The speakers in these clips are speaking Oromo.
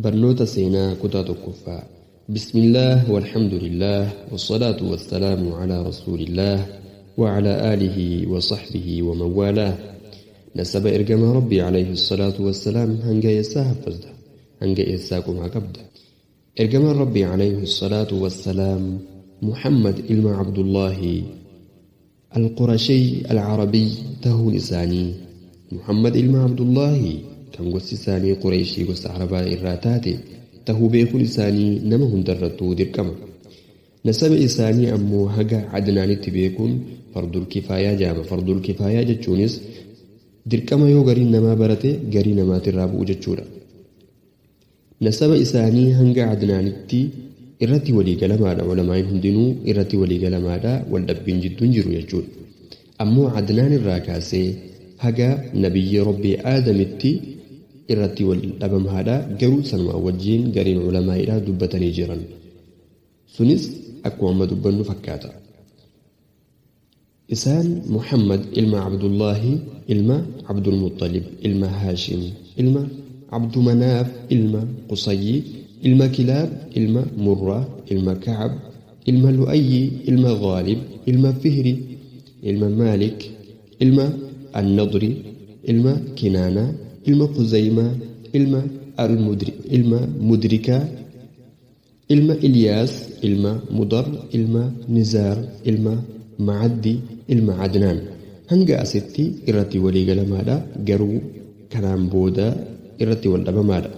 Barnoota seenaa kutaa tokkoffaa. Bismillaah walhamdulillaah wassalaatu wassalaamu alaa rasuulillaah وعلى آله وصحبه ومن والاه. Nasaba ergamaa Rabbii alayhi salaatu wassalaam hanga eessaa haffazda? Hanga eessaa qumaa qabda? Ergamaan Rabbii alayhi salaatu wassalaam Muhammad ilma Abdullaahi Al-Qurashiy Al-Arabiy tahuun isaanii, Muhammad ilma Abdullaahi kan gosti isaanii Qurayshii gosa Arabaa irraa taate tahuu beekuun isaanii nama hundarrattuu dirqama. Nasaba isaanii ammoo haga Adnaanitti beekuun fardul kifaayaa jedhama. Fardul kifaayaa jechuunis dirqama yoo gariin namaa barate garii namaatirraa bu'u jechuudha. Nasaba isaanii hanga Adnaanitti irratti walii galamaadha. Ulamaa'iin hundinuu irratti walii galamaadha. Wal dhabbiin jidduu hin jiru jechuudha. Ammoo Adnaan irraa kaasee haga Nabiyyi Rabbii Aadamitti irratti wal dhabamaadha. Garuu sanumaan wajjiin gariin ulamaa'iidhaa dubbatanii jiran. Sunis akkuma amma dubbannu fakkaata. Isaan Muhammad ilma Abdullaahi ilma Abdulmuxxalib ilma Haashim ilma Abdumanaaf ilma Qusayyi ilma Kilaab ilma Murraa ilma Ka'ab ilma Lu'ayyi ilma Ghaalib ilma Fihri ilma Maalik ilma Annadri ilma Kinaanaa ilma Khuzaymaa ilma ilma Mudrikaa Ilma Ilyaas ilma Mudar ilma Nizaar ilma Ma'addi ilma Adnaan. Hanga asitti irratti walii galamaadha, garuu kanaan booda irratti wal dhabamaadha.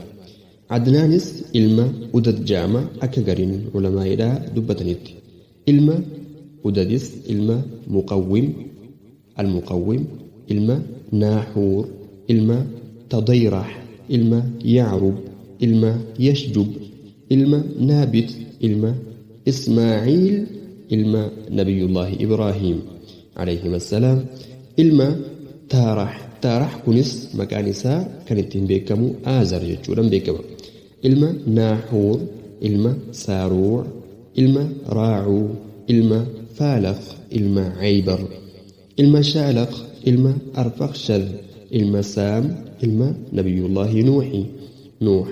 Adnaanis ilma Udad ja'ama akka gariin ulamaa'iidhaa dubbatanitti. Ilma Udadis ilma Muqawwim, Al-Muqawwim, ilma Naahuur ilma Tadayrah ilma Ya'rub ilma Yashjub ilma Naabit ilma Ismaa'iil ilma Nabiyyullaahi Ibraahiim alayhimassalaam ilma Taarah. Taarah kunis maqaan isaa kan ittiin beekamu Aazar jechuudhaan beekama. Ilma Naahuur ilma Saaruuc ilma Raacuu ilma Faalaq ilma Ceybar ilma Shaalaq ilma Arfakshad ilma Saam ilma Nabiyyullaahi Nuuhi, Nuuh,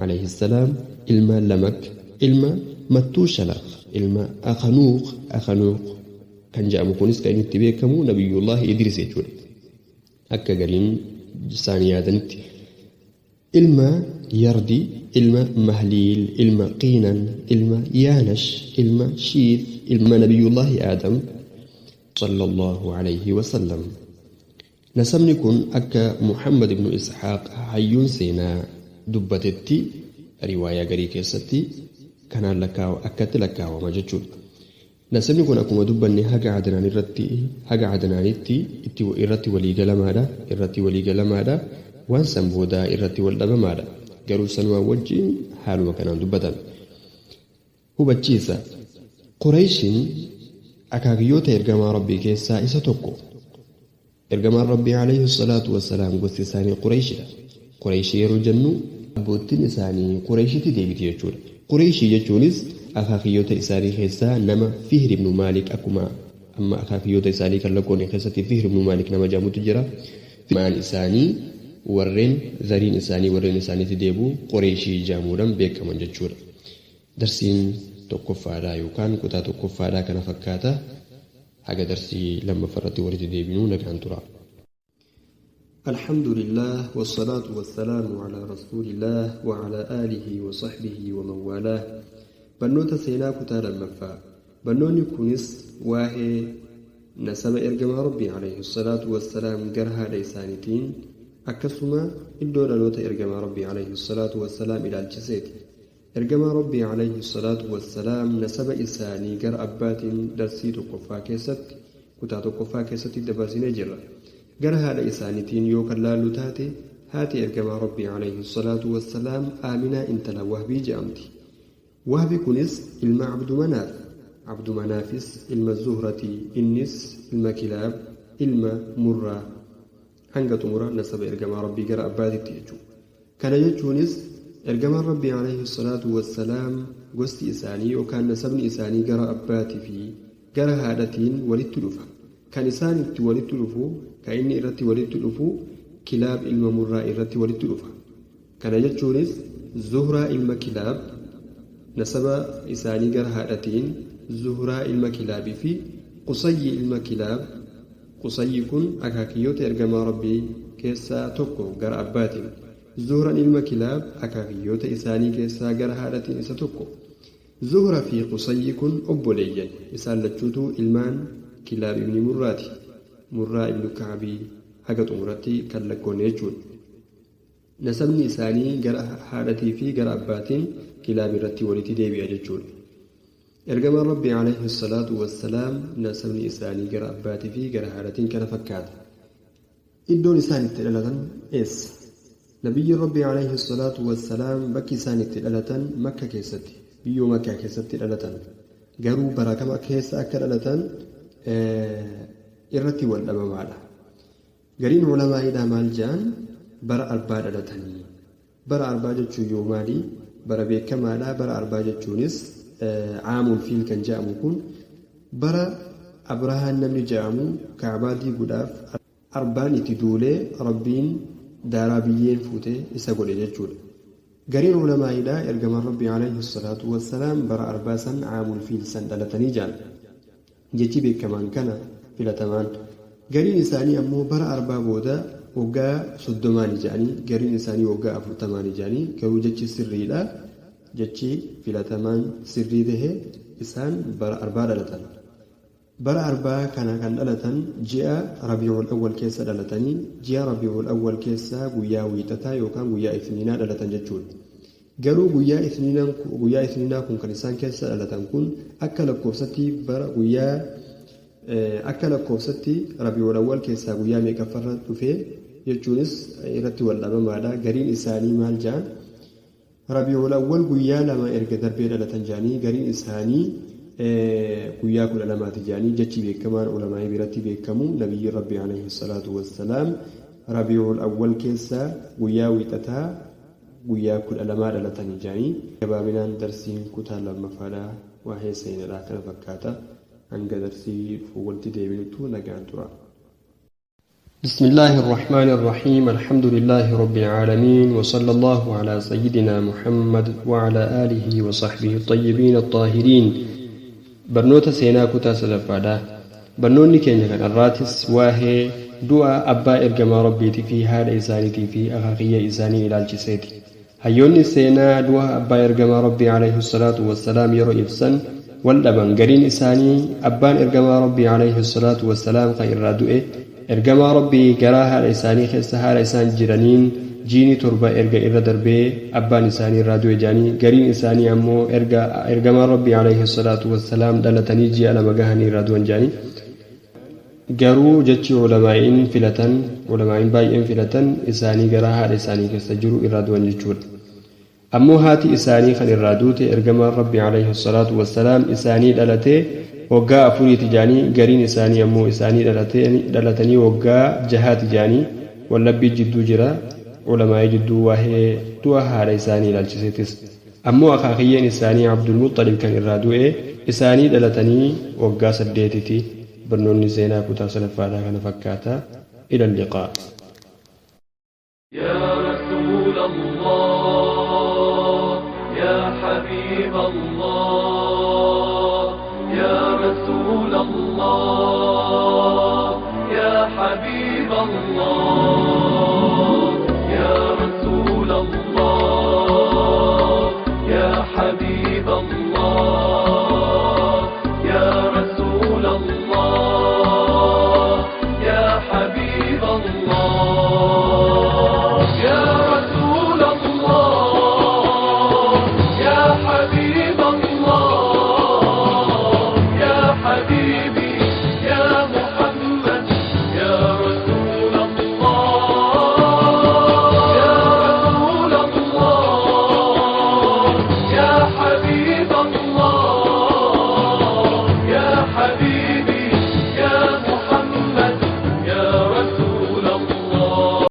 alayhi salaam ilma Lamak ilma Mattuushalaq ilma Akhanuuq, Akhanuuq kan jedhamu kunis kan inni itti beekamu Nabiyyullaahi Idris jechuudha. Akka gariin isaanii yaadanitti. Ilma Yardi ilma Mahliil ilma Qiinan ilma Yaanash ilma Shiith ilma Nabiyyullaahi Aadam sallallaahu alayhi wasallam. Nasabni kun akka Muhammad ibnu Ishaaq hayyuun seenaa dubbatetti riwaayaa garii keessatti kanaan akkatti lakkaawama jechuudha. Nasabni kun akkuma dubbanne haga Adnaan irratti haga Adnaanitti itti irratti walii galamaadha irratti walii galamaadha waan san boodaa irratti wal dhabamaadha. Garuu sanumaan wajjiin haaluma kanaan dubbatame. Hubachiisa, Qureeyshiin akaakiyyoota Ergamaa Rabbii keessaa isa tokko. Ergamaan Rabbii alayhi salaatu wassalaam gosti isaanii Qureeyshidha. Qureeyshii yeroo jennu abboottiin isaanii Qureeyshitti deebiti jechuudha. Qureeyshii jechuunis akaakiyyoota isaanii keessaa nama Fihr ibnu Maalik akkuma amma akaakiyyoota isaanii kan lakkoofne keessatti Fihr ibnu Maalik nama jedhamutu jira. Maan isaanii warreen zariin isaanii warreen isaaniitti deebi'u Qureeyshii jedhamuudhaan beekaman jechuudha. Darsiin tokkoffaadhaa yookaan kutaa tokkoffaadhaa kana fakkaata. Haga darsii lammaffarratti walitti deebinuu nagaan turaa. Alhamdulillah wassalaatu wassalaamu alaa rasuulillaah wa alaa aalihi wa sahbihi wa man waalaah. Barnoota seenaa kutaa lammaffaa. Barnoonni kunis waa'ee nasaba ergamaa Rabbii alayhi salaatu wassalaam gara haadha isaaniitiin akkasuma iddoo dhaloota ergamaa Rabbii alayhi salaatu wassalaam ilaalchiseeti. Ergamaa Rabbii alayhi salaatu wassalaam nasaba isaanii gara abbaatiin darsii tokkoffaa keessatti, kutaa tokkoffaa keessatti dabarsinee jirra. Gara haadha isaaniitiin yoo kan laallu taate, haati Ergamaa Rabbii alayhi salaatu wassalaam Aaminaa intala Wahbii je'amti. Wahbi kunis ilma Abdu Manaaf, Abdu Manaafis ilma Zuhrati, innis ilma Kilaab, ilma Murraa. Hanga xumura nasaba Ergamaa Rabbii gara abbaatitti jechuudha. Kana jechuunis Ergamaan Rabbii alayhi salaatu wassalaam gosti isaanii yookaan nasabni isaanii gara abbaatii fi gara haadhatiin walitti dhufa. Kan isaan itti walitti dhufu, kan inni irratti walitti dhufu Kilaab ilma Murraa irratti walitti dhufa. Kana jechuunis Zuhraa ilma Kilaab, nasaba isaanii gara haadhatiin Zuhraa ilma Kilaabii fi Qusayyi ilma Kilaab. Qusayyi kun akaakiyyoota ergamaa Rabbii keessaa tokko gara abbaatiin. Zuhraan ilma Kilaab akaakiyyoota isaanii keessaa gara haadhatiin isa tokko. Zuhra fi Qusayyi kun obboleeyyan. Isaan lachuutu ilmaan Kilaab ibni Murraati. Murraa ibnu Ka'bii haga xumuratti kan lakkoonne jechuudha. Nasabni isaanii gara haadhatii fi gara abbaatiin Kilaab irratti walitti deebi'a jechuudha. Ergamaan Rabbii alayhi salaatu wassalaam nasabni isaanii gara abbaatii fi gara haadhatiin kana fakkaata. Iddoon isaan itti dhalatan eessa? Nabiyyiin Rabbii alayhi salaatu wassalaam bakki isaan itti dhalatan Makka keessatti, biyyoo Makkaa keessatti dhalatan. Garuu bara kam keessa akka dhalatan irratti wal dhabamaadha. Gariin ulamaa'iidhaa maal ja'an? Bara arbaa dhalatanii. Bara arbaa jechuun yoo maali? Bara beekamaadha. Bara arbaa jechuunis caamul fiil kan ja'amu kun bara Abrahaan namni ja'amu Ka'baa diiguudhaaf arbaan itti duulee Rabbiin daaraa biyyeen fuute isa godhe jechuudha. Gariin ulamaa'iidhaa ergamaan Rabbii alayhi salaatu wassalaam bara arbaa san caamul fiil san dhalatanii ja'an. Jechi beekamaan kana filatamaan. Gariin isaanii ammoo bara arbaa booda waggaa 30ni ja'anii, gariin isaanii waggaa 40ni ja'anii, garuu jechi sirriidha. Jechi filatamaan sirrii tahe isaan bara arbaa dhalatan. Bara arbaa kana kan dhalatan ji'a Rabii'ul Awwal keessa dhalatanii, ji'a Rabii'ul Awwal keessa guyyaa Wiixataa yookaan guyyaa Ithniinaa dhalatan jechuudha. Garuu guyyaa Ithniinaan guyyaa Ithniinaa kun kan isaan keessa dhalatan kun akka lakkoofsatti bara guyyaa akka lakkoofsatti Rabii'ul Awwal keessaa guyyaa meeqaffarra dhufe jechuunis irratti wal dhabamaadha. Gariin isaanii maal ja'an? Rabii'ul Awwal guyyaa 2 erga darbee dhalatan ja'anii, gariin isaanii guyyaa 12ti ja'anii. Jechi beekamaan ulamaa'ii biratti beekamu Nabiyyiin Rabbii alayhi salaatu wassalaam Rabii'ul Awwal keessa guyyaa Wiixataa guyyaa 12 dhalatanii ja'anii. Gabaabinaan darsiin kutaa 2ffaadha waa'ee seenadha kana fakkaata. Hanga darsii dhufu walitti deebinutti nagaan turaa. بسم الله الرحمن الرحيم، الحمد لله رب العالمين، وصلى الله على سيدنا محمد وعلى آله وصحبه الطيبين الطاهرين. Barnoota seenaa kutaa sadaffaadha. Barnoonni keenya kan har'aatis waa'ee du'a abbaa ergamaa Rabbiitii fi haadha isaaniitii fi akaakiyya isaanii ilaalchiseeti. Hayyoonni seenaa du'a abbaa ergamaa Rabbii alayhi salaatu wassalaam yeroo ibsan wal dhaban. Gariin isaanii abbaan ergamaa Rabbii alayhi salaatu wassalaam kan irraa du'e ergamaa Rabbii garaa haadha isaanii keessa haala isaan jiraniin jiini 7 erga irra darbee abbaan isaanii irraa du'e jedhanii, gariin isaanii ammoo erga ergamaan Rabbii alayhi salaatu wassalaam dhalatanii ji'a 2 gahanii irraa du'an jedhanii. Garuu jechi ulamaa'iin filatan, ulamaa'iin baay'een filatan isaanii garaa haadha isaanii keessa jiru irraa du'an jechuudha. Ammoo haati isaanii kan irraa duute ergamaan Rabbii alayhi salaatu wassalaam isaanii dhalatee waggaa afuriiti jedhanii, gariin isaanii ammoo isaanii dhalatanii waggaa jahaati jedhanii. Wallabbii jidduu jira ulamaa'ii jidduu waa'ee du'a haadha isaanii ilaalchiseetis. Ammoo akaakiyyeen isaanii Abdulmuxxalib kan irraa du'e isaanii dhalatanii waggaa 8ti. Barnoonni seenaa kutaa sadaffaadhaa kana fakkaata. Ila liqaa. يا رسول الله يا حبيب الله يا رسول الله يا حبيب الله يا رسول الله يا حبيب الله يا رسول الله يا حبيب الله يا رسول الله يا حبيب الله يا حبيب